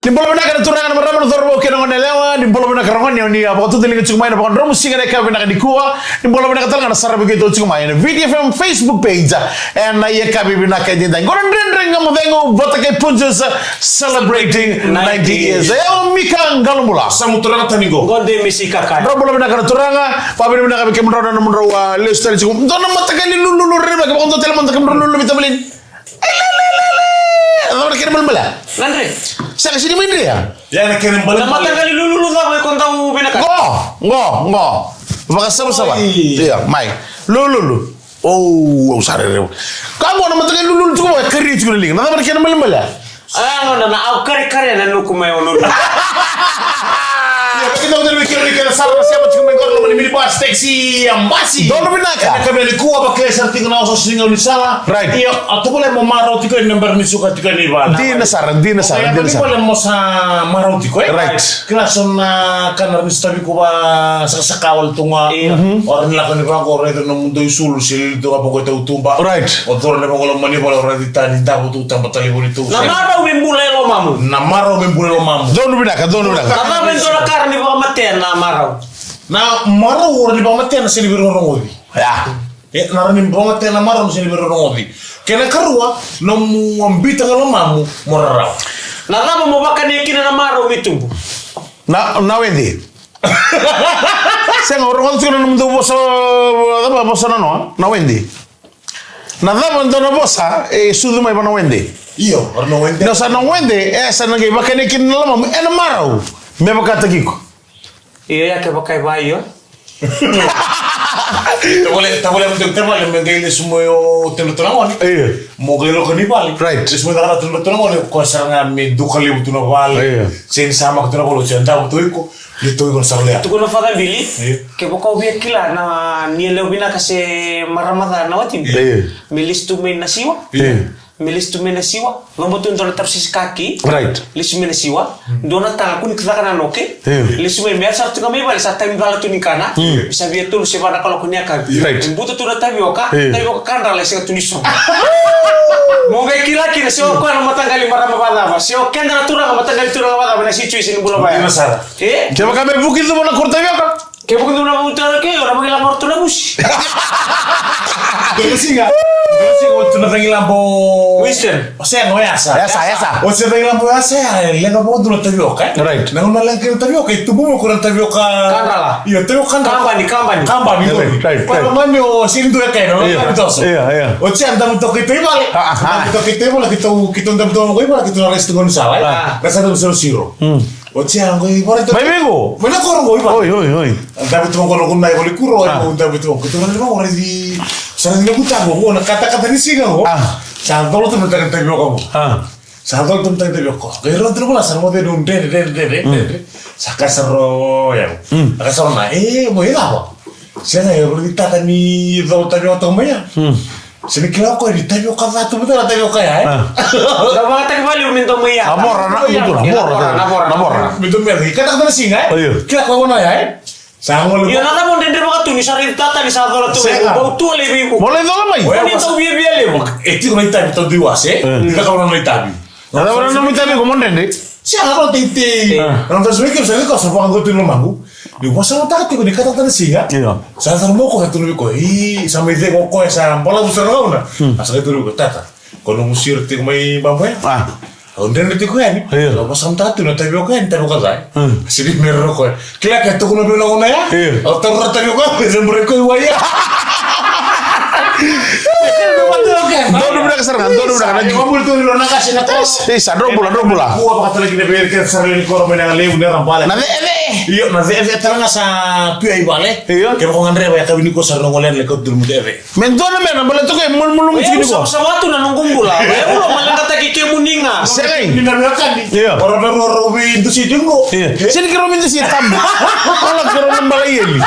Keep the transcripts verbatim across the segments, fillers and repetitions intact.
Ni bula vinaka na turaga, na marama, na cauravou kei na goneyalewa. Ni bula vinaka ragone, o ni a vakatutaliga tiko mai na vakadromu siga na yakavi vinaka nikua. Ni bula vinaka tale ga na saravi keitou tiko mai ena Viti F M Facebook page. Ena yakavi vinaka edaidai, qo na Dredre Ga Mo Cegu vata kei Punjas, celebrating ninety years. E o Mika Qalobula. Samu turaga tani qo. Qo de misi kakana. Dou bula vinaka na turaga. Vakavinavinaka vei kemudrau na nomudrau a lesu tale tiko. Dua na mataqali lululu rerevaki, vakadua tale mada kemudrau lululu vei tavaleni. Cava na kena malimali? Nandre. Sega, sini mai drea. Ya na kena malimali. Na mataqali lululu cava e ko dau vinakata? Qo, qo, qo. Vakasavasava. Oi. Ia, mai. Lululu. O, au sa rerevaki. Ka qo na mataqali lululu tiko, e kari tiko na liga. Na cava na kena malimali? A, no, na, na, au karekare na nuku mai o lululu. Ia, vei keda na kena, kena sara na sema tiko mai qo na loma ni minibus, taxi, a basi. Donu vinaka. Ena yakavi nikua, vakilai sara tiko na osooso ni gaunisala. Right. Ia, a tovolea mo marau tiko ena bera ni suka tiko ena ivala. Dina sara, dina sara, dina sara. Tovolea mo sa marau tiko, e? Right. Kila so na ka na rawa ni sotavi iko va sakasaka wale tu ga. Ia. Mhm. O rawa ni lako ni vaqo, o raica nomudou isulu se lili tu ga vaqo e tautuba. Right. O curu ni vaqo loma ni vale, o raica tani davo tu, taba tale voli tu. Na marau me bula e lomamu. Na marau me bula e lomamu. Donu vinaka, donu vinaka. Na cava e dua na ka rawa ni vakamatea na marau? Na marau rawa ni vakamatea na sega ni veirogorogoci. Ya. E, na rawa ni vakamatea na marau na sega ni veirogorogoci. Kena karua, nomu a biuta ga lomamu mo rarawa. Na cava mo vakania kina na marau me tubu? Na, na wede. Sega, o rogoca tiko na nomudou vosa, cava vosa nanoa? Na wede. Na cava dua na vosa e sucu mai va na wede? Io, o na wede. Na sa na wede, e sa na qai vakania kina na lomamu ena marau. Me vakataki iko. Io, ia kevaka e va io. Tavale, tavale, me qai lesu mai o tena tona gone. Io. Mo qai loka ni vale. Right. Lesu mai cakacaka tena tona gone, ko sara ga me duka levu tu na vale. Io. Sega ni sa maka tu na vale, o sa davo tu iko. Ni tu iko na sara lea. Tukuna Father Billy. Io. Kevaka o via kila na ni lewe vinaka se marama ca na watimu. Io. Me lesu tu mai na siwa. Io. Me lesu tu mai na siwa. Loma tu dua na tapu sisi kaki. Right. Lesu mai na siwa. Dua na taga kua ni caka na noke. Io. Lesu mai me yaco sara tu ga mai vale sa taimi cala tu ni kana. Io. Sa via tolu se va na kaloko ni yakavi. Right. Buta tu na tavioka. Io. Tavioka kadrala e sega tu ni sogo. Mo qai kila kina se o koya na mataqali marama vacava. Se o keda na turaga mataqali turaga vacava na situation ni bula vaya. Dina sara. E? Kevaka me vuki cuva na koro tavioka. Ke vuku tu na vutu ke, ora magi la morto na busi. Dua na siga, dua na siga, o tu na cagi labo. Winston. O sega, o yasa. Yasa, yasa. O se cagi labo yasa, ya, e leqa vo tu na tavioka, e? Right. Na gauna leqa kina tavioka, e tubu mo ko na tavioka. Kadrala. Io, tavioka kadrala. Kabani, kabani. Kabani, right, right. Kwa mani o sini tu ya kaina, o kabani toso. Io, io. O tia damu toka i tai vale. Ah, ah. Damu toka i tai vale, keitou, keitou damu toka i vale, keitou na rest tu gona sala, e? Ah. Na sa damu sero siro. Mm. O tia qo i vale tu. Mai vei qo? Mai na koro qo i vale. Oi, oi, oi. Dabe tu qo na kuro, oi, dabe tu qo. Tu na qo redi. Sa na qo tago qo na katakata ni siga qo. Ah. Sa dolo tu na taka tavioka qo. Ah. Sa dolo tu na taka tavioka. Qai ro tu na qo sa mo de no dede, dede, dede, dede. Sa kasa ro ya. Mm. Kasa ro na, e, mo e lava. Sega, e rui tata ni dau tavioka toka mai ya. Hmm. Se ni kila o koya ni tavioka ca tu mada na tavioka ya, e? Ah. Da vakataki vale me dau mai ya. A mora na, mora, mora, mora. Me dau mai ya, i kata kata na siga, e? Io. Kila o koya na ya, e? Sa gole. Io, na cava o dredre vakatu ni sa rui tata ni sa cola tu. Sega. Bau tu a levu. Mo lai cola mai. Oya, ni dau viavia levu. E tiko na itavi tau dui wase, e? Mm. Ni caka na itavi. Na cava na nomu itavi ko mo dredre? Sia, na teitei. Ah. Na noda sui kemsa ni kosa vakaoqo tu i lomaqu. Niu vakasamataka tiko ni katakata na siga. Io. Sa yaco mai o koya, tukuna vei koya, i, sa mai cegu o koya, sa balavu sara na gauna. Hmm. A sa qai tukuna vei koya, tata, ko nomu siro tiko mai Baboya. Ah. Au dredre tiko yani. Io. Au vakasamataka tiko na tavioka yani, tavioka ca. Hmm. A sega ni merera o koya. Kila ke tukuna vei au na gauna ya? Io. Au taura tavioka, au se bure koya i wai ya. Donu vinaka sara ga, donu vinaka. Isa, donu bula, donu bula. Kua vakatalaki na vei kei sara ni koro mai na levu nera bale. Na veve. Io, na veve tale ga sa pia i vale. Io. Ke vako gadreva ya ka vini ko sara na ngole na ka duru mu veve. Me dua na mena, bale toka e mulumulu mu tiki ni ko. Sa, sa vatu na noqu bula. E ulo, ma leqataki kemuni ga. Sega. Ni na mea kani. Io. Ora na roro vei dusi dingo. Io. Sega ni kero mi dusi tabu. Ola kero na bala ieli.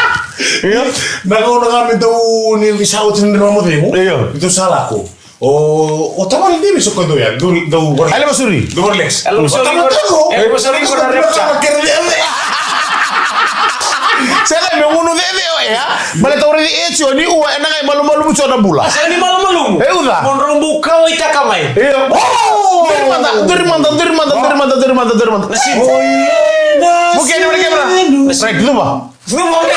Io. Na gauna ga me dau ni, ni sa oti na dredre ga mo cegu. Io. Ni dau sa lako. O, o tamari ni me so ko dau ya, dau, dau. Ele masuri. Dau relax. Ele masuri. O tamari ko, ele masuri ko na repta. Sega me gunu veve o ya. Bale tauri e tio ni ua e na qai malumalumu tio na bula. Sega ni malumalumu. E uca. Mo drau bau kauaitaka mai. Io. O! Duri mada, duri mada, duri mada, duri mada, duri mada, duri mada. Na sinu. Oi, na sinu. Right, luva. Luva, okay.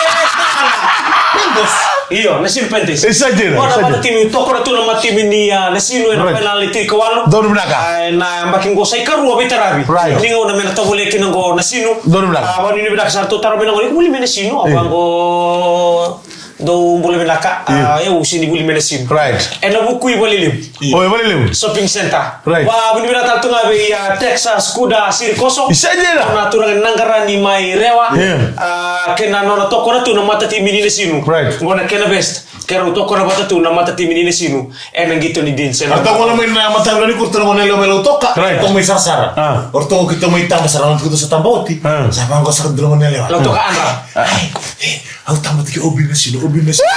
Panthers. Io, na sinu Panthers. Isa dina, isa dina. Timi tokona tu na matimi ni, ah, na sinu ena final ni tini ka walu. Donu vinaka. Ah, na yabaki qo sa ikarua veitaravi. Right. Ni gauna me na tovolea kina qo na sinu. Donu vinaka. Ah, vanuinui vinaka sara, tou taro mai na gauna, iko vuli mai na sinu, a vaqo. Dou bula vinaka, ah, au sega ni vuli mai na sinu. Right. Ena vuku i Valelevu. Oi, Valelevu. Shopping center. Right. Vavinavinaka tale tu ga vei, ah, Texas Kuda Sirikoso. Isa dina. Na turaga ni Nagarani mai Rewa. Yeah. Ah, kei na nona tokona tu na matatimi ni na sinu. Right. Qo na kena vest. Keirau tokona vata tu na matatimi ni na sinu. Ena qito ni Deans. Ratou gona mai na mataka ni kuratou gona lewe mai Lautoka. Right. Ratou mai sarasara. Ah. Ratou keitou mai taba sara, ratou keitou sa taba oti. Ah. Sa vaqo sara dua gona lewe. Lautoka Andra. Ah. Ai, eh, au taba tiko, au vuli na sinu, au vuli na sinu.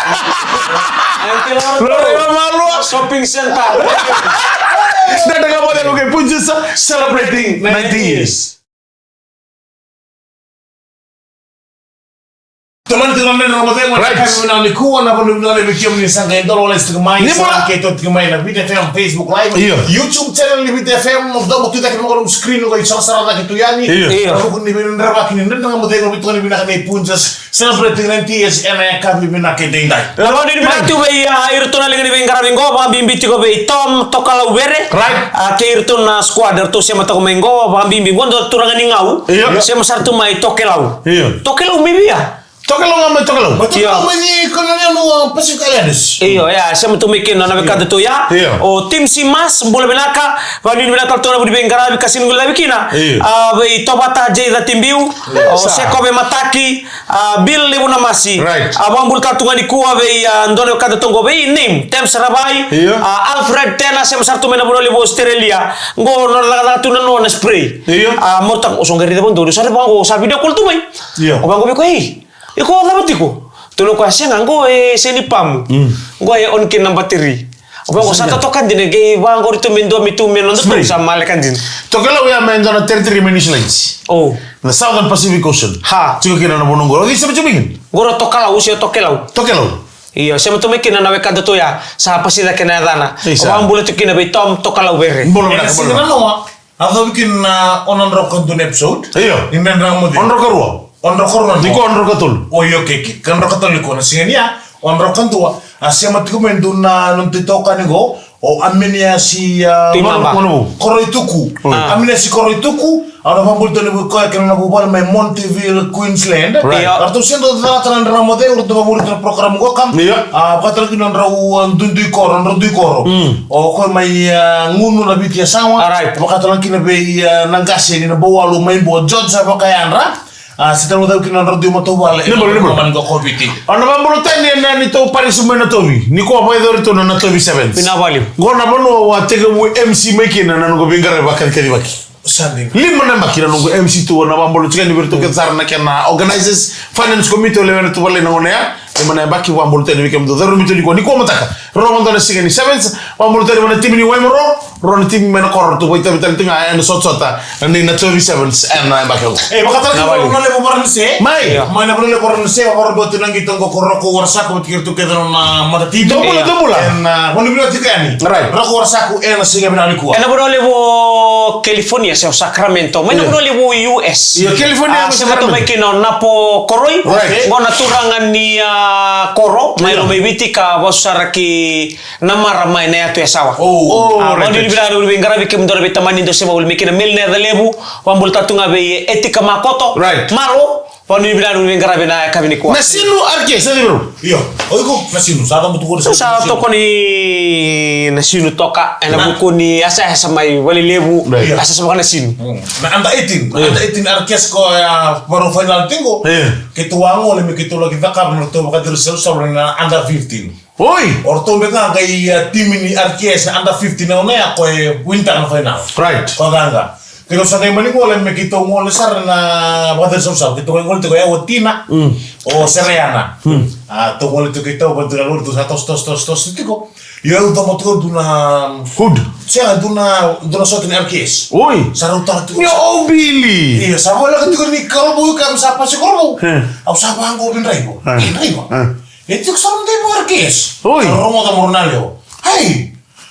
Lori wa malua. Shopping center. Dada ga mo dego ke Punjas celebrating ninety years. Tamani tiko na mena na moce, right. Kami na nikua, na vanu na lewe kemi ni saqa e dolo, let's take mai. Ni sa bula. Keitou tiko mai na Viti F M Facebook Live. Io. YouTube channel ni Viti F M, domo tu cake na noqu screen, qo i sarasara cake tu yani. Io. Io. Na vuku ni veidrava kina na dredre ga mo cegu, vitu ni vinaka nei Punjas. Celebrating ninety years ena yakavi vinaka edaidai. Na vanu ni vinaka tu vei, ah, iratou na liga ni veiqaravi qo, vakabibi tiko vei Tom Tokalau Vere. Right. Ah, kei iratou na squad, ratou sema toka mai qo, vakabibi qo dua turaga ni Gau. Io. Sema sara tu mai Tokelau. Io. Tokelau mai via? Tokelau ga mai Tokelau. Mai Tokelau, io. Mai ni kona ni anu, ah, Pacific Islanders. Io, ya, sema tu mai kina na wekada tu ya. Io. O Tim Simas, bula vinaka, vakanuinui vinaka tale tu na vu ni veiqaravi ka sega ni guilecavi kina. Io. Ah, vei Tovata J Catibiu. O Sekove Mataki, a, Bill Levu Namasi. Right. A, vakabula tale tu ga nikua vei, a, dua na wekada toka qo vei Name, Tem Saravai, io. A, Alfred Tena, sema sara tu mai na vanua levu Australia. Qo nona cakacaka tu na noa na spray. Io. A, Mortaka, o sa qai raica vakadua, sa raica vaqo, sa video call tu mai. Io. O vaqo vei koya, ei, iko cava tiko? Tukuna o koya, sega, qo e sega ni pamu. Mm. Qo e on kina na battery. O vaqo sa totoka dina, qai vaqori tu me dua me tu me noda tu sa maleka dina. Tokelau ya me dua na territory mai Niu Siladi. O. Na Southern Pacific Ocean. Ha. Tiko kina na vanua qori. O cei sema tu mai kina? Qori o Tokalau, se o Tokelau. Tokelau. Io, sema tu mai kina na wekada tu ya, sa pasi cake na yacana. Isa. O vakabula tu kina vei Tom Tokalau Vere. Bula vinaka, bula vinaka. A cavuti kina na ono drau ka dua na episode. Io. Ni Dredre Ga Mo Cegu. Ono drau ka rua. Ono drau ka rua na. Nikua ono drau ka tolu. O, io, okay, okay. Ka ono drau ka tolu nikua na siga ni ya. Ono drau ka dua. A sema tiko mai dua na noda itokani qo. O Aminiasi, a, Tuimaba. Koroituku. Mm. A. Aminiasi Koroituku. A na vakabula tu yani vei koya kei na nona vuvale mai Montville, Queensland. Right. Io. A ratou sega ni dau calata na Dredre Ga Mo Cegu, ratou vakavure tu na program qo ka. Io. A, vakatale kina nodrau, a, duidui koro, nodrau dui koro. Mm. O koya mai, a, Gunu na Viti Yasawa. All right. Vakatale kina vei, a, na qase ni Nabouwalu mai Bua, George Vakayadra. A, se tale ga kina nodrau dui matavuvale. Ni bula, ni bula. Mani qo COVID. O na vakabula tani ena neitou parish mai Natovi. Nikua vakayacori tu na Natovi Sevens. Vinaka vakalevu. Qo na vanua au a tekivu M C mai kina na noqu veiqaravi vakacikacivaki. Sa dina. Lima na yabaki na noqu M C tu, na vakabula tiko yani vei iratou kece sara na kena organizers, finance committee, o lewena tu vale na gauna ya. Lima na yabaki, vakabula tani vei kemudou, cauravou, nikua, nikua mataka. Rua mada na siga ni sevens, vakabula tani vei na timi ni Waimaro, rua na timi mai na koro, ratou vakaitavi tale tu ga ena sotasota ni Natovi Sevens ena yabaki oqo. E, vakatale kina na vanua levu Varanise. Mai. Mai na vanua levu Varanise, vakarau tu na qito qo ko Roko Warasaku, vata kei iratou kece na nona matatimi. Dou bula, dou bula. Ena, a, vanua vinaka tiko yani. Right. Roko Warasaku ena siga vinaka nikua. Ena vanua levu o California, se o Sacramento. Mai na vanua levu U S. Io, California, a, se Sacramento. Sema tu mai kina o Napo Koroi. Right. Qo na turaga ni, a, koro mai Lomaiviti ka vasu sara ki Namara mai na yatu Yasawa. Oh. Oh, right. A, vakanuinui vinaka na veiqaravi kemudou na veitamani dou sema voli mai kina, Meli na Yaca Levu, vakabula tale tu ga vei Etika Makoto. Right. Malo, vakanuinui vinaka na veiqaravi na yakavi nikua. Na Sinu R K, sa cei vei rau? Io, o iko, na Sinu, sa cavutu qori. Sa tokoni na Sinu toka, ena vuku ni yasayasa mai Valelevu, right. Yasayasa vaka na Sinu. Mm. Na under eighteen, io. Under eighteen R K S ko ya, vakarau final tiko. Io. Keitou a gole me keitou laki cakava na nodratou vakacegu sausau na under fifteen. Oi! O ratou beka ga qai, a, timi ni R K S na under fifteen na gauna ya ko e winitaka na final. Right. Ko a qaqa. Keitou sa qai mani gole me keitou gole sara na vakacegu sausau. Keitou qai gole tiko o yau, o Tina. Mm. O Sereana. Mm. A, tou gole tiko keitou, vata na lori, tou sa toso, toso, toso, toso tiko. Io, au domo tiko dua na hood. Sega, dua na, dua na sota ni R K S. Oi! Sa rau tara tiko. Io, o Billy! Io, sa voleka tiko ni Korovou, ka sa pasi Korovou. He. Au sa vaqo vei draiva. He. E, draiva. He. E tiko sara na draiva R K S. Oi. Sa rogoca mai na lewa. Ai!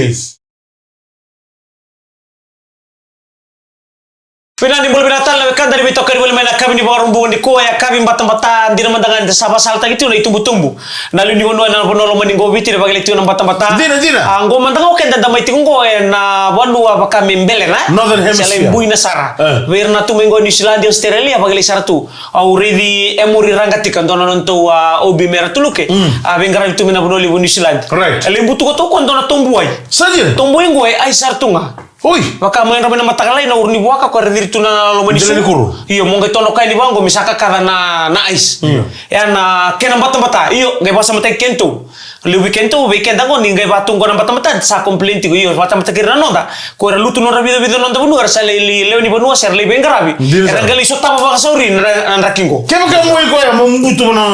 years. Vinaka, ni bula vinaka tale na wekada ni veitokoni voli mai na yakavi ni Vakaraubuka nikua, yakavi batabata. Dina mada ga ni da sa vakasalataki tu na itubutubu, na lewe ni vanua ena vanua lomani qo o Viti, na vakalevu tu na batabata. Dina, dina. A, qo mada ga o keda da mai tiko qo ena vanua vaka me bele na Northern Hemisphere. Sa lai buina sara. Eh. Vei ira na tu mai qo Niusiladi, Australia, vakalevu sara tu. Au raici Emory Raqatika, dua na nodatou, a, O B Mera Tuluke. Mm. A veiqaravi tu mai na vanua levu o Niusiladi. Right. E lai butuka tu o koya dua na tobu wai. Sa dina. Tobu wai qo e ice sara tu ga. Oi. Vaka mo yadra mai na mataka lailai, na uru ni vuaka ko era ciri tu na loma ni su. Dela ni kuro. Io, mo qai tono kaya ni vaqo me sa kakaca na, na ice. Io. E a na kena batabata. Io, qai vakasamataki kedatou. Levu vei kedatou, vei keda qo ni qai vaka tu qo na batabata, sa complain tiko. Io, vakasamataki ira na noda. Ko era lutu nodra vicovico na noda vanua, era sa lai, lai lewe ni vanua, se ra lai veiqaravi. Dina sara. Era qai lai sotava vakasauri na, na draki qo. Kevaka mo i koya, mo butu na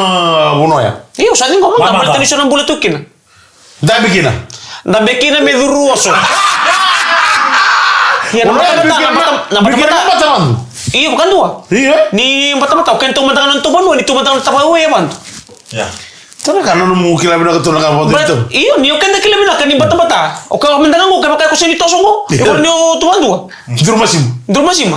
vanua ya. Io, sa ni qo, mo Mama, mama. Tani so na bula tu kina. Dabe kina. Dabe kina me curu oso. Ia, na batabata, na batabata, na batabata. Io, vakadua. Io. Ni batabata, o kena tu mada ga na nodatou vanua, ni tu mada ga na tavau e vadu. Ia. Tara ka na nomu kila vinaka tu na ka vadu. But, io, ni o keda kila vinaka ni batabata. O ka mada ga qo, kevaka ko sega ni toso qo. Io. E ko ni o tu vadua. Duru masima. Duru masima.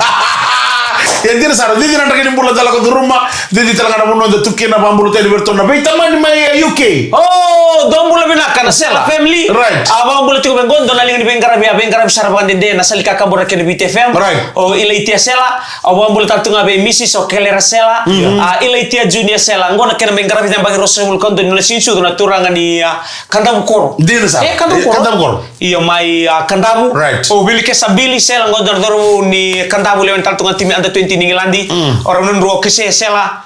Ia dina sara, cici na draki ni bula, da lako curuma, cici tale ga na vanua da tu kina, vakabula tale vei iratou na veitamani mai, e, U K. O, dou bula vinaka na Sela family. Right. A, vakabula tiko vei qo, dua na liga ni veiqaravi, a veiqaravi sara vakadede na sala ni kakabora kei na Viti F M. Right. O Ilaitia Sela, a vakabula tale tu ga vei Missus o Kelera Sela. Mhm. A, Ilaitia Junior Sela, qo na kena mai qaravi na yabaki ruasagavulu ka dua ni nona siganisucu na turaga ni, a, Kadavu Koro. Dina sara. E, Kadavu Koro. Kadavu Koro. Io, mai, a, Kadavu. Right. O Vilikesa Bili Sela, qo dua na cauravou ni Kadavu, lewe tale tu ga na timi under twenty ni Igiladi. Mm. O ira na drau o Kese Sela,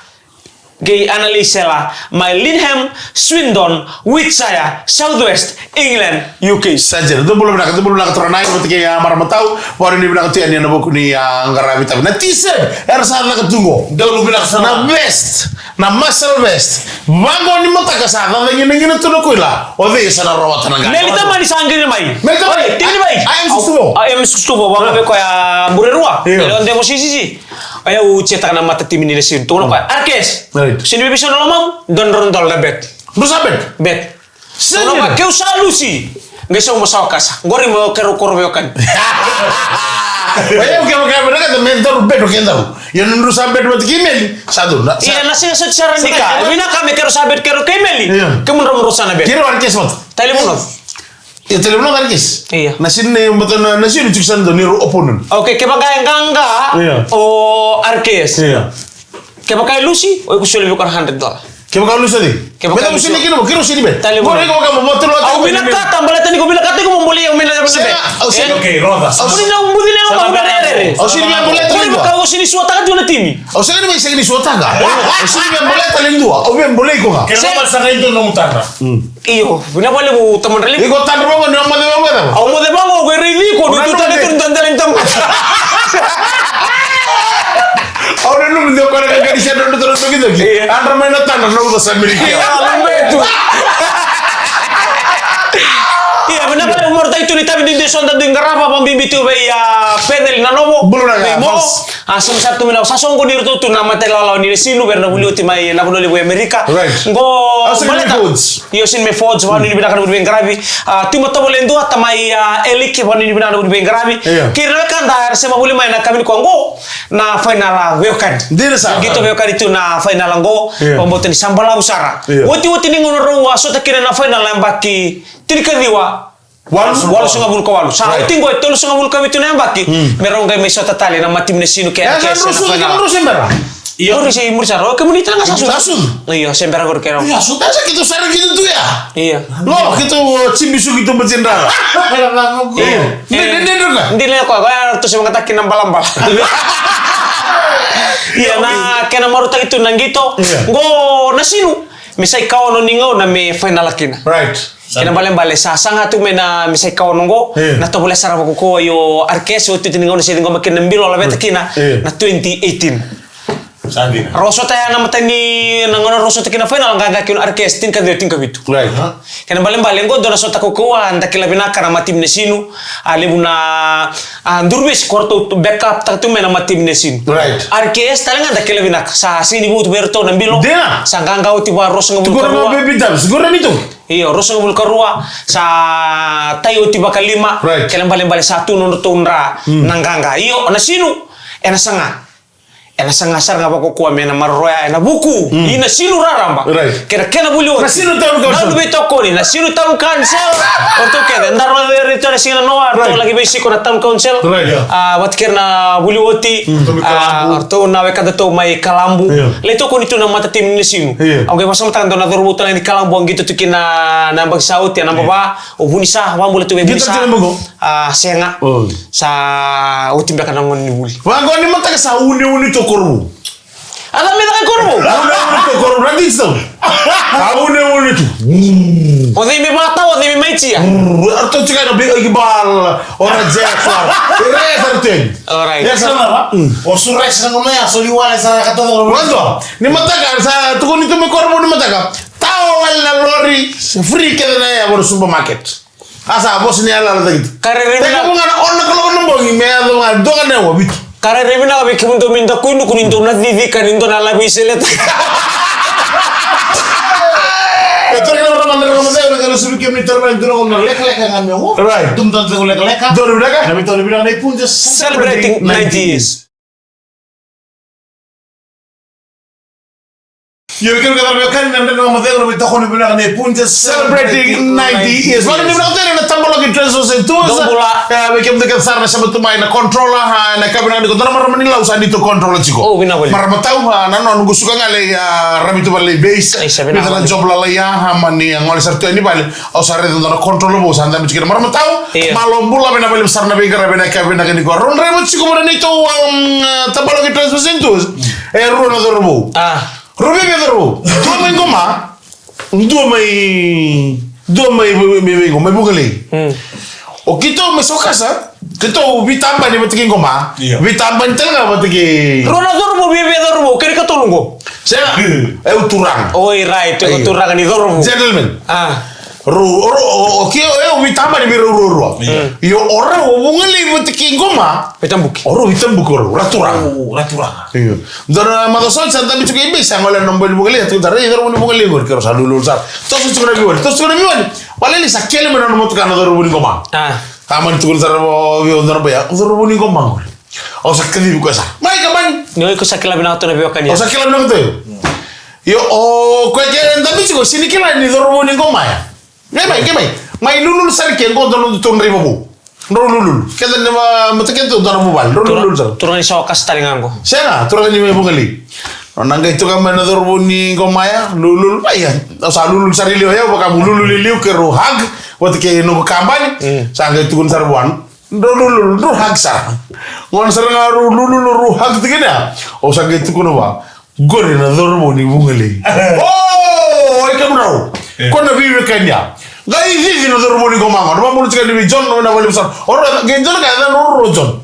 kei Analei Sela, mai Lynham, Swindon, Wiltshire, South West, England, U K. Sa dina, dou bula vinaka, dou bula vinaka turaga na, vata kei, a, marama tau, vakarau ni vinaka tu yani ena vuku ni, a, qaravi tavi. Na T-shirt era sa caka tu qo. Dou bula vinaka sara. Na vest. Na muscle vest. Vaqo ni mataka sa cacagina tu na koila. O cei sa na rawata na qai. Meli Tamani sa qiri mai. Meli Tamani. Oi, tini mai. A, a, M sixty-four. A, M sixty-four, vaqo vei koya Burerua. Io. Ele o Devo C C C. Oya u cetaka na mata timi ni Lesinu. Tukuna koya, Arkes. Right. Sini vei visa na lomamu, dua na drau na dola na bet. Drusa bet. Bet. Sega. Tukuna koya, keu sa lusi. Qai sau mo sa wakasa. Qori mo keirau koro veiwekani. Oya, o keirau kaya vinaka, me daru bet o kedaru. Ia na drusa bet vata kei Meli, sa duru. Sa. Ia, na sega soti sara ni ka. Sa. Vinaka me keirau sa bet keirau kei Meli. Ia. Kemudrau mo drau sa na bet. Keirau Arkes mata. Tale mo na. Ia, tale mo na Arkes. Ia. Na sini, mata na, na sini tiko sa na dau ni ro opponent. Okay, kevaka e qaqa. Ia. O Arkes. Ia. Kevaka e lusi, o iko soli vei koya na hundred dollar. Kevaka e lusi, o cei? Kevaka e lusi. Meda sini kina mo, keirau sini bet. Tale mo. Qori kevaka mo, mo tolu. Au vinakata, baleta ni ko vinakata iko mo bolei au mai na, na bet. Sega, au sini. Eh? Okay, roda. Au sini na buci na, au sini na rerere. Au sini na boleta. Qori kevaka au sini suataka tu na timi. Au sega ni mai sega ni suataka. Au sini me boleta le dua. Au me bolei iko ga. Kevaka sa qai dua na mutadra. Mm. Io, vinaka vakalevu tamada levu. Iko tadra vaqo ni o moce vaqo cava? Au moce vaqo, au qai raici iko ni tu tale tu ni dua dela ni tamata. Au nanuma ni o koya na qaqani se drodro tara dokidoki. Ia. Adra mai na tadra na uca sa miriki. Ia, lume tu. Ia, vinaka vakalevu, marautaki tu na itavi duidui eso da dui qarava, vakabibi tu vei, a, Peceli na novo. Bula na vei mo. False. A, sa mai sara tu mai na, sa soqoni iratou tu na mata ilawalawa ni Lesinu, vei ira na vuli oti mai na vanua levu i Amerika. Right. Qo, au sega ni baleta. Forge. Io, sega ni mai forge, vakanuinui vinaka na vuli veiqaravi. A, tu mai tovolea e dua, tamai, a, Eliki, vakanuinui vinaka na vuli veiqaravi. Io. Kei ira na wekada era sema vuli mai na yakavi nikua qo, na fainala veiwekani. Dina sara. Qito veiwekani tu na fainala qo, io, vakabauta ni sa balavu sara. Io. Otioti ni gauna rau a sota kina na fainala yabaki tinikaciwa. Walu. Walusagavulu ka walu. Right. Sa oti qo e tolusagavulu ka vitu na yabaki. Mm. Me rau qai mai sota tale na matimi Lesinu kei na, kei sa na fainala. Io. Rau se muri sara. O kemuni tale ga sa sucu. Sa sucu. Io, se bera qori kei rau. Io, sa sucu. Sa keitou sara keitou tu ya. Io. Lo, keitou, uh, cibisu keitou bacin rara. Io. Io. Dina, dina, dina. Dina ko, ko ya ratou se vakayagataki na balabala. Io, na kena marautaki tu na qito. Io. Qo Lesinu. Me sa ikaono ni gauna me fainala kina. Right. Kena balebale sa saga tu mai na me sa ikaono qo, io, na tovolea sara vakaukaua o Arkes, otioti ni gauna se ciqoma kina na bilo, laveta kina, io, na twenty eighteen. Sa dina. Rau sota ya na matai ni, na gauna rau sota kina final, qaqa kina o Arkes, tinikaciwa, tinikavitu. Right. Kena balebale qo dua na sota kaukaua, da kila vinaka na matimi Lesinu, a levu na, a, duruvesi ko ratou tu backup taka tu mai na matimi Lesinu. Right. Arkes tale ga da kila vinaka. Sa sega ni votu vei iratou na bilo. Dina. Sa qaqa oti vakaruasagavulu ka rua. Tukuna vei Baby Dubs, tukuna ni tu. Io, ruasagavulu ka rua, sa tai oti vakalima. Right. Kena balebale sa tu nodratou dra, mm, na qaqa. Io, Lesinu, ena saga. Ena saga sara ga vakaukaua me na maroroya ena vuku, mm, i Lesinu raraba. Right. Kei na kena vuli oti. Lesinu Town Council. Na veitokoni, Lesinu Town Council. O ratou kece, daru raica tu ena siga na noa, right, ratou laki veisiko na Town Council. Right. A, vata kei ira na vuli oti, mm, a, o ratou na wekadatou mai Kalabu. Yeah. Lai tokoni tu na matatimi ni Lesinu. Yeah. Au qai vakasamataka dua na cauravou tale ni Kalabu, au qito tu kina na yabaki sa oti, a naba va, o Vunisa, vakabula tu vei Vunisa. Qito tu na yabaki. A, sega. Oh. Sa oti beka na gauna ni vuli. Vaqo ni mataka sa uneune tu o Korovou. A cava me caka i Korovou? Uneune tu o Korovou, na digital. A uneune tu. O cei me vakatawa, o cei me mai tia? Aratou tika na big ball, o na Jack, o Ray, thirteen. All right. Yes, sir. Mm. O Suresh na gauna ya, soli wale sa na katoka. Vaqo, ni mataka, sa tukuni tu mai Korovou ni mataka. Tawa wale na lori, free kece na ya, voro supermarket. A sa vosa ni yalayala cake tu. Ka rairai vinaka. Tekivu ga na ono na kaloko na bogi me yaco ga dua ga na aua, vitu. Ka rairai vinaka vei kemudou me dau kuinuku ni dou na cici ka ni dou na lavi i seleta. E toro kina vata madara ka maceu na kena suvi kemuni toro mai dua na lekaleka ga me o. Right. Dum tana cegu lekaleka. Dou na vinaka. Na veitou na vinaka na ipunja. Celebrating ninety years. Io, kei na kena veiwekani na Dredre Ga Mo Cegu, na veitokoni vinaka nei Punjas. Celebrating ninety years. Vaka ni vinaka tale na Tabaloki Transfers and Tours. Dou bula. E, vei kemudou kece sara na sema tu mai na controller, a, na ka vinaka ni ko dua na marama ni Lau sa ni tu controller tiko. O, vinaka voli. Marama tau, a, na nona qu suka gale, a, Ravi tu vale base. Ai, sa vinaka voli. Vita na job lalai, a, mani, a, gole sara tu yani vale. Au sa raica dua na controller vou sa dabe tiko na marama tau. Io. Malo bula, vinaka voli sara na veiqaravi, vinaka, vinaka ni ko. Rau draiva tiko mai na neitou, um, a, Tabaloki Transfers and Tours. E rua na cauravou. A. Rua vei cauravou. Dua mai Qoma. Dua mai, dua mai, mai, mai, mai, mai Vukelei. Mm. O keitou mai Sokasa, keitou veitabani vata kei Qoma. Io. Veitabani tale ga vata kei. Rua na cauravou, vei, vei cauravou, kena ikatolu qo. Sega. E o turaga. Oi, right, e o turaga ni coro. Gentleman. A. Rau, o rau, o, o, ke o, e o veitamani vei rau ruarua. Io. Io, o rau o Vugalei vata kei Qoma. Veitabuki. O rau veitabuki o rau, ra turaga. O, ra turaga. Io. Dua na macawa sa, sa dabe tiko i bei, sa gole na boy ni Vugalei, a tukuna sara, "Ei, coro ni Vugalei qori," ke rau sa lululu sara. Toso tiko na veiwali, toso tiko na veiwali. Vakalelei sa kele mai na nona motoka na coro ni Qoma. A. A mani tukuna sara vei au dua na boy, "O coro ni Qoma qori." Au sa kacivi koya sara. Mai ka mani. Ni oi ko sa kila vinaka tu na veiwekani. Au sa kila vinaka tu. Io, o koya ke dabe tiko, sega ni kila ni coro ni Qoma ya. Qai mai, qai mai. Mai lululu sara i ke qo dua na nodatou draiva vou. Drau lululu. Keda na ma-, mata keda tu dua na vuvale. Drau lululu sara. Turaga ni Sawa Kasitali ga qo. Sega, turaga ni Vugalei. Nona qai toka mai na coro ni Qoma ya, lululu. Mai ya. Au sa lululu sara i liu, au vaka meu lululu i liu ke rau hug vata kei noqu kabani. Mm. Sa qai tukuna sara vua. Drau lululu, drau hug sara. Gauna sara ga rau lululu, rau hug tiko kina ya. Au sa qai tukuna vua. Qori na coro ni Vugalei. O, oi kemudrau. E. Ko na veiwekani ya. Qai cici na coro ni Qoma qo. Na vabulu tiko ni vei John, na vale vei John. O rau, qai John, qai John, o rau John.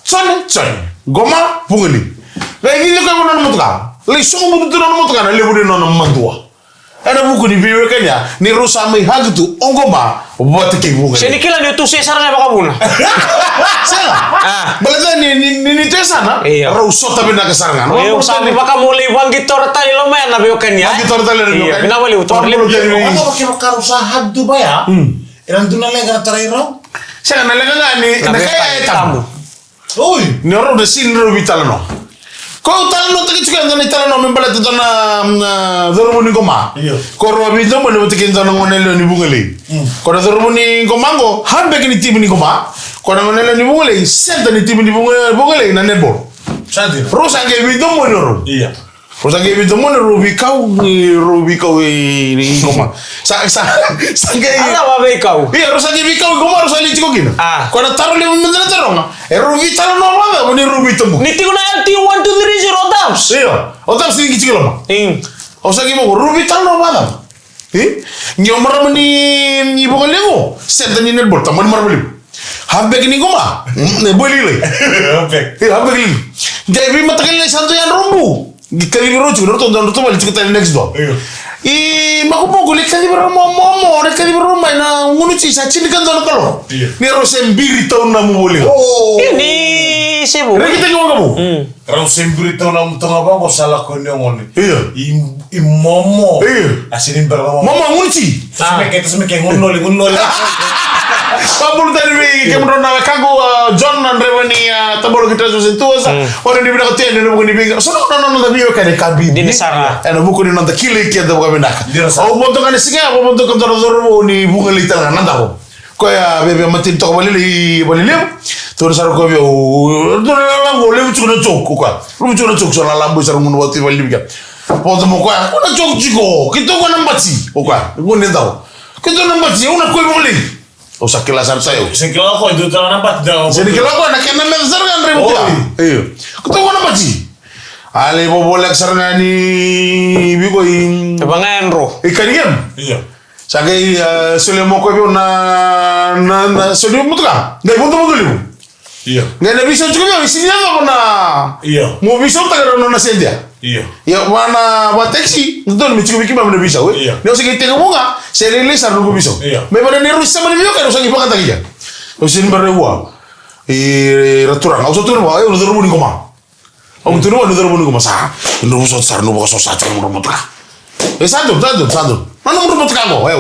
John, John. Qoma, Vugalei. Qai cici koya na nona motoka. Lai sogo butu tu na nona motoka, na levu ni nona madua. Ena vuku ni veiwekani ya, ni rau sa mai hug tu o Qoma vata kei Vugalei. Se ni kila ni tu se sara ga vakavuna. Sega. A. Baleta ni, ni, ni, ni tu e sana, io, rau sota vinaka sara ga. Io, sa vaka mo lai vaqitora tale loma ya na veiwekani ya. Vaqitora tale na veiwekani. Io, vinaka vakalevu, toro levu. Vaka, vaka rau sa hug tu vaya. Mm. Era dua na leqa na tarai rau. Sega, na leqa ga ni, na, na kaya e tabu. Oi. Ni o rau na sega ni rau veitalanoa. Ko au talanoataki tiko e dua na italanoa me baleta dua na, mm, na coro ni Qoma. Io. Ko rau a veidomoni vata kei dua na gone yalewa ni Vugalei. Mm. Ko na coro ni Qoma qo, halfback ni timi ni Qoma. Ko na gone yalewa ni Vugalei, center ni timi ni Vuga-, Vugalei na netball. Sa dina. Rau sa qai veidomoni o rau. Io. Rau sa qai veidomoni, rau veikau, ni rau veikau i, i Qoma. Sa, sa, sa qai. A cava veikau? Io, rau sa qai veikau i Qoma, rau sa lai tiko kina. A. Ko na taro levu meda na taroga. E rau veitalanoa vakacava ni rau veitabuki? Ni tiko na L T one two three zero Doves. Io, o Doves ni qi tiko loma. Mm. Au sa qai vaqo, rau veitalanoa vakacava? E? Qai o marama ni, ni Vugalei qo, center ni netball, tamani marama levu. Halfback ni Qoma. Mm, e boy lailai. Halfback. E, halfback lailai. Qai veimataka lailai sa dua yadrau bu. Qai kacivi rau tiko, na ratou dua na ratou vale tiko tale next door. Io. I makumaku, lai kacivi rau mo, mo, mo, lai kacivi rau mai na gunu ti sa tinikadua na kaloko. Io. Ni rau se biri tau na mu voli. O. Io, ni se vu. Rekitaki waqa vu. Mm. Rau se biri tau na mu toga vaqo sa lako ni o gone. Io. I, i momo. Io. A sega ni bera na momo. Momo, gunu ti. Tasu mai ke, tasu mai ke, gunu noli, gunu noli. Vabulu tani vei kemudrau na wekaqu, a, John na draiva ni, a, Tabaloki Transfer Centre, sa. Mm. O rau ni vinaka tu yani ena vuku ni veiqa. So na, na, na, na veiwekani ka bibi. Dina sara. Ena vuku ni noda kilai keda vakavinaka. Dina sara. Au vodo ga na siga, au vodo ga na coro ni Vugalei tale ga na davo. Koya via, via mateni toka valelevu, valelevu. Tukuna sara o koya vei au, tukuna na lalabu, levu tiko na joke, o koya. Levu tiko na joke, so na lalabu sara gunu vatu i valelevu kea. Vodo mo koya, ko na joke tiko, keitou ko na bati, o koya. Gunu e dau. Keitou na bati, au na koi Vugalei. Au sa kila sara tu ya. Se kila ko, keitou na bati, dau. Se ni kila ko, na kena meca sara ga na draiva tu ya. Oi. Io. Keitou ko na bati. A lai vovoleka sara ga ni viko i. E vaka ga e dro. I kani game. Io. Sa qai, e, solia mai o koya vei au na, na, na, solia motoka. Qai vodovodo levu. Io. Qai na veisau tiko vei au, e sega ni yacova na. Io. Mo veisautaka na nona sede ya. Io. Ia, vua na, vua taxi, dodonu me tiko vei keimami na veisau, e? Io. Ni au se qai tekivu ga, se lailai sara na noqu veisau. Io. Me vaka ni rau sema ni veiwekani, au sa qai vakataki ya. Au sega ni bera vua. E, ra turaga, au sa tukuna vua, e, au na cauravou ni Qoma. Au tukuna vua, na cauravou ni Qoma sa. Noqu sota sara, noqu vakasosara tiko na noqu motoka. E sa donu, sa donu, sa donu. Na noqu motoka qo, e.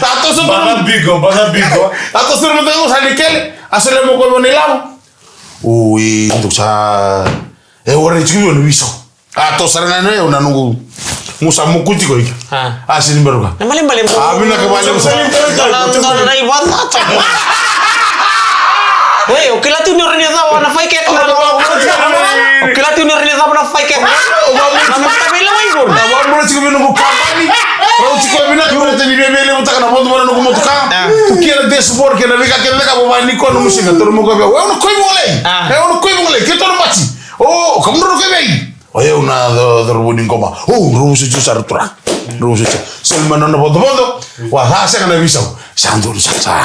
Sa toso. Baka biko, baka biko. Sa toso na motoka qo, sa lai kele. A solia mai o koya vua na ilavo. Oi, dou sa. E, warai tiko vei au na veisau. A toso sara ga na, e, na noqu. Mo sa mokuti koya. A. A sega ni bera ga. Na malemale mo. A vinaka vakalevu sara. Na, na, na, na ivana. Oi, o kila tu ni o rawa ni cava na fai keke. O kila tu ni o rawa ni cava na fai keke. Na mata vei la mai gona. Na vabula tiko vei noqu kabani. Rau tiko vinaka, rau tani veiveilevutaka na vodovodo na noqu motoka. A. Tukia na dashboard kei na veika kece ka vovani koya nomu siga. Toro mo koya vei au. E, au na koi Vugalei. A. E, au na koi Vugalei. Keitou na bati. O, kemudrau na koi vei. O yau na cauravou ni Qoma. O, rau vosoti au sara turaga. Rau vosoti au. Soli mai na nona vodovodo. Vua, sa sega na veisau. Sa donu, sa, sa.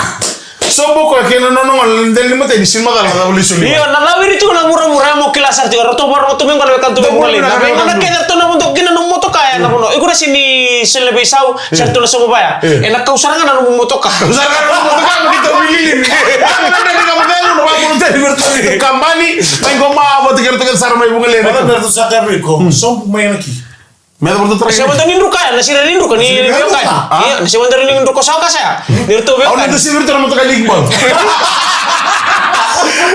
Sobu o koya kei na nona gone, dela ni mateni, sega ni macala na cava lesu ni. Io, na cava iri tiko na vuravura, mo kila sara tiko, ratou varo, ratou mai qo na wekana tu mai Vugalei. Na veigauna kece ratou na vodo kina na motoka ya na vanua. Iko na sega ni sele na veisau, sa ratou na sobu vaya. Ena kau sara ga na nomu motoka. Kau sara ga na nomu motoka, mo keitou wilili. Ena dredre ni ka mo cegu, na vakavolontia ni vei ratou na kabani, mai qo ma, vata kei ratou kece sara mai Vugalei. Vata kei ratou sara mai ko, sobu mai na ki. Me da volta tara. Se manda ni druka, na sira ni druka, ni veiwekani. Io, se manda ni druka sa kasa. Ni ratou veiwekani. Au na da siviri tara motoka ligi ball.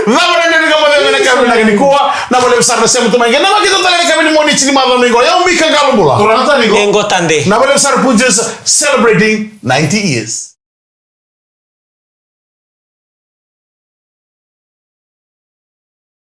Na vale na ni ka vale na ka vale na ni kua. Na vale sara na sema tu mai. Na vale kita tara na ka vale ni moni tini mada mai qo. Ia, Mika Qalobula. Toro na tani qo. Engo tande. Na vale sara Punjas celebrating ninety years.